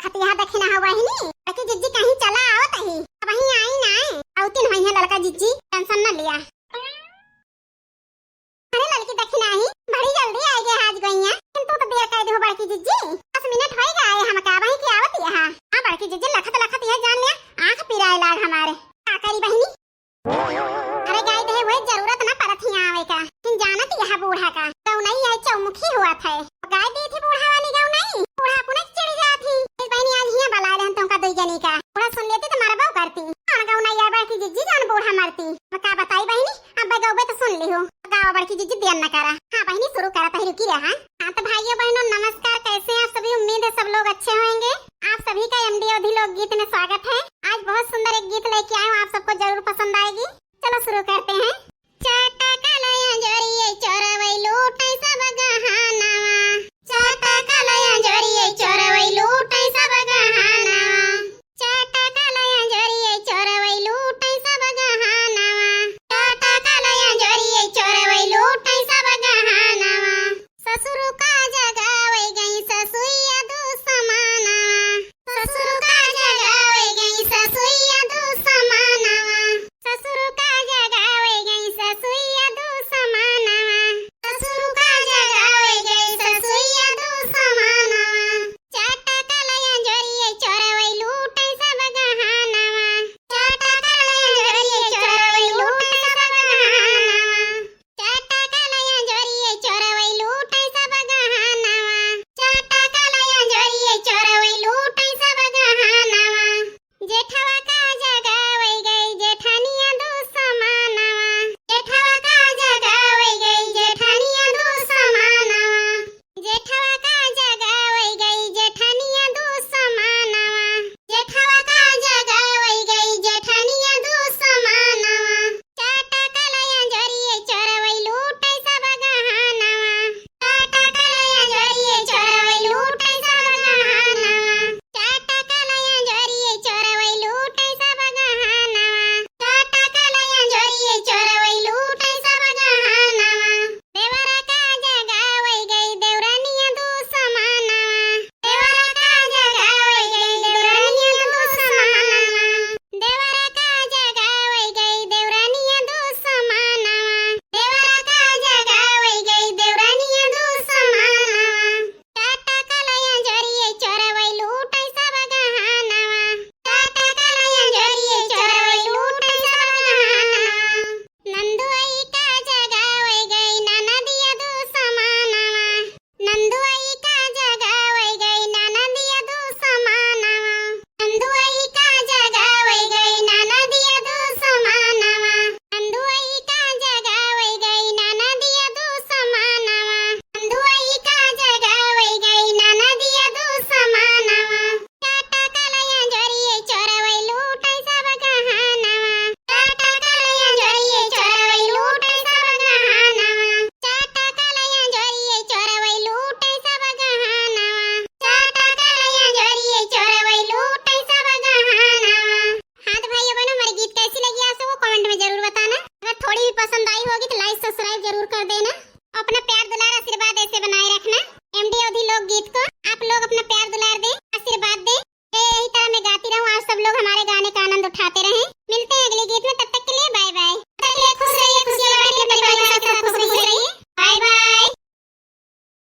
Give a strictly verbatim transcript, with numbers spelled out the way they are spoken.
खतिया दखिना हो बहिनी, बड़की जिज्जी कहीं चला आवत ही, अबहीं आई ना। आवतिन होइहैं ललका जिज्जी, tension न लिया। अरे ललकी दखिना ही, बड़ी जल्दी आइ गए आज गइया, लेकिन तू तो देर कइ दिहो बड़की जिज्जी, दस मिनट होइ गए हमका, अबहीं के आवत ही। हाँ बड़की जिज्जी, लखत लखत यह जान लिया, आँख पिराए लाग हमारे, का करी बहिनी। अरे गाय दे हुए जरूरत ना परत ही आवे का, लेकिन जानत यह बूढ़ा का गौनई है चौमुखी हुआ थे। गाय दी थी बूढ़ा वाली गौनई, बूढ़ा अपने चिढ़ जात ही। इस बहिनी आज हियाँ बलाए रहन तुमका दुई जनी का।